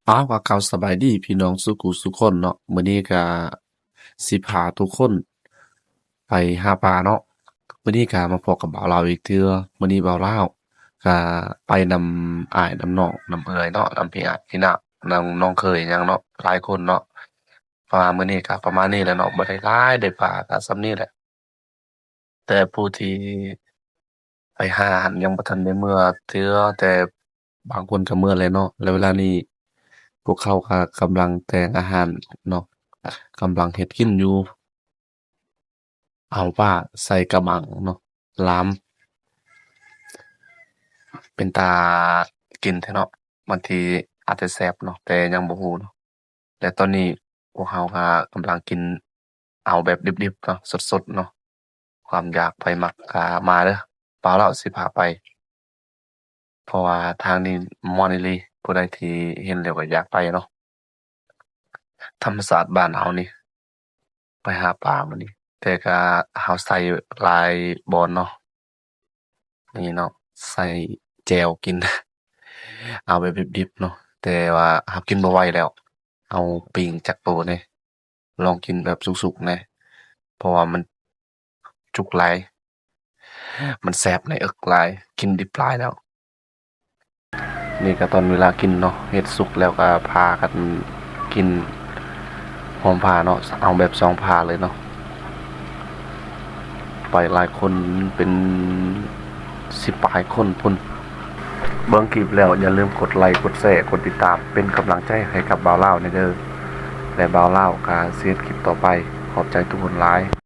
ອ້າວ ກໍກ່າວສະບາຍດີພີ່ນ້ອງສູ່ຜູ້ສູ່ຄົນເນາະ. ມື້ນີ້ກໍຊິພາທຸກຄົນໄປຫາປາເນາະ. ມື້ນີ້ກໍມາພົບກັບບ່າວລາວອີກເທື່ອ. ມື້ນີ້ບ່າວລາວກໍໄປນຳອ້າຍນຳນ້ອງນຳເອື້ອຍເນາະ, ນຳພີ່ອ້າຍພີ່ນ້າ ນຳນ້ອງເຂີຍຫຍັງເນາະ, ຫຼາຍຄົນເນາະ. ເພາະວ່າມື້ນີ້ກໍປະມານນີ້ແຫຼະເນາະ, ບໍ່ໄດ້ຫຼາຍ ໄດ້ປາກໍສ່ຳນີ້ແຫຼະ. ແຕ່ຜູ້ທີ່ໄປຫາຫັ້ນຍັງບໍ່ທັນໄດ້ເມືອເທື່ອ, ແຕ່ບາງຄົນກໍເມືອແລ້ວເນາະ. ແລະເວລານີ້ພວກເຂົາກໍກຳລັງແຕ່ງອາຫານເນາະ, ກຳລັງເຮັດກິນຢູ່. ເອົາປາໃສ່ກະມັງເນາະ, ລາມ ເປັນຕາກິນແທ້ເນາະ. ບາງທີອາດຈະແຊບເນາະ ແຕ່ຍັງບໍ່ຮູ້ເນາະ. ແລະຕອນນີ້ພວກເຮົາກໍກຳລັງກິນເອົາແບບດິບໆເນາະ, ສົດໆເນາະ. ຄວາມຢາກໃຜມັກກໍມາເດີ, ບ່າວລາວຊິພາໄປ. ເພາະວ່າທາງນີ້ມ່ວນອີ່ຫຼີ, ຜູ້ໃດທີ່ເຫັນແລ້ວກໍຢາກໄປເນາະ. ທຳມະຊາດບ້ານເຮົານີ້ ໄປຫາປາມື້ນີ້ ແຕ່ກໍເຮົາໃສ່ຫຼາຍບ່ອນເນາະ. ນີ້ເນາະ, ໃສ່ແຈ່ວກິນ ເອົາແບບດິບໆເນາະ. ແຕ່ວ່າເຮົາກິນບໍ່ໄຫວແລ້ວ, ເອົາປີ້ງຈັກໂຕແດ່, ລອງກິນແບບສຸກໆແດ່, ເພາະວ່າມັນຈຸກຫຼາຍ, ມັນແສບໃນເອິກຫຼາຍ, ກິນດິບຫຼາຍແລ້ວ. ນີ້ກໍຕອນເວລາກິນເນາະ, ເຮັດສຸກແລ້ວກໍພາກັນກິນຮ່ວມພາເນາະ, ເອົາແບບສອງພາເລີຍເນາະ. ໄປຫຼາຍຄົນ ເປັນສິບປາຍຄົນພຸ້ນ. ເບິ່ງຄລິບແລ້ວຢ່າລືມກົດໄລ ກົດແຊ ກົດຕິດຕາມ ເປັນກຳລັງໃຈໃຫ້ກັບບ່າວລາວແດ່ເດີ. ແລະບ່າວລາວກໍຊິເຮັດຄລິບຕໍ່ໄປ. ຂອບໃຈທຸກຄົນຫຼາຍ.